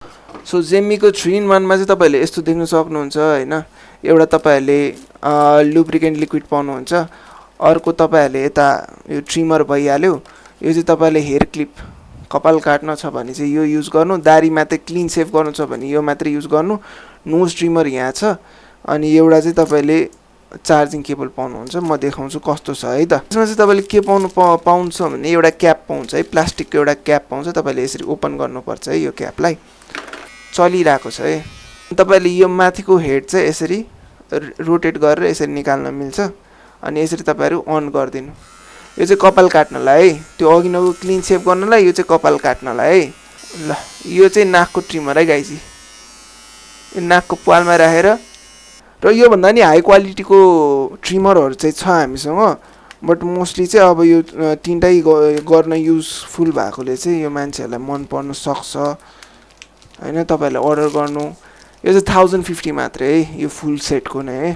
so जेमीको 3-in-1 मा चाहिँ तपाईले यस्तो देख्न सक्नुहुन्छ हैन एउटा तपाईहरुले लुब्रिकेन्ट लिक्विड पाउनुहुन्छ अर्को तपाईहरुले यता यो ट्रिमर भइहाल्यो यो चाहिँ तपाईले हेयर क्लिप कपाल काट्न छ भने चाहिँ यो युज गर्नु दाढी मात्रै क्लीन सेभ गर्नु छ भने यो मात्रै युज गर्नु नोज ट्रिमर यहाँ छ अनि एउटा चाहिँ तपाईले चार्जिङ केबल पाउनुहुन्छ म देखाउँछु कस्तो छ है त यसमा चाहिँ तपाईले के पाउनुहुन्छ भने एउटा क्याप पाउँछ है प्लास्टिकको एउटा क्याप पाउँछ तपाईले यसरी ओपन गर्नुपर्छ है यो क्यापलाई चलिरहेको छ है तपाईले यो माथिको हेड चाहिँ यसरी रोटेट गरेर यसरी निकाल्न मिल्छ अनि यसरी तपाईहरु अन गर्दिनु यो चाहिँ कपाल काट्नलाई है त्यो अघिनको क्लीन सेभ गर्नलाई यो चाहिँ कपाल काट्नलाई है ल यो चाहिँ नाकको ट्रिमर है गाइस यो नाकको प्वालमा राखेर र यो भन्दा नि हाई क्वालिटीको ट्रिमरहरु चाहिँ छ हामीसँग बट मोस्टली चाहिँ अब यो तीनटै गर्न युजफुल भएकोले चाहिँ यो मान्छेहरुलाई मन पर्न सक्छ हैन तपाईहरुले अर्डर गर्नु यो चाहिँ 1050 मात्रै है यो फुल सेटको नै है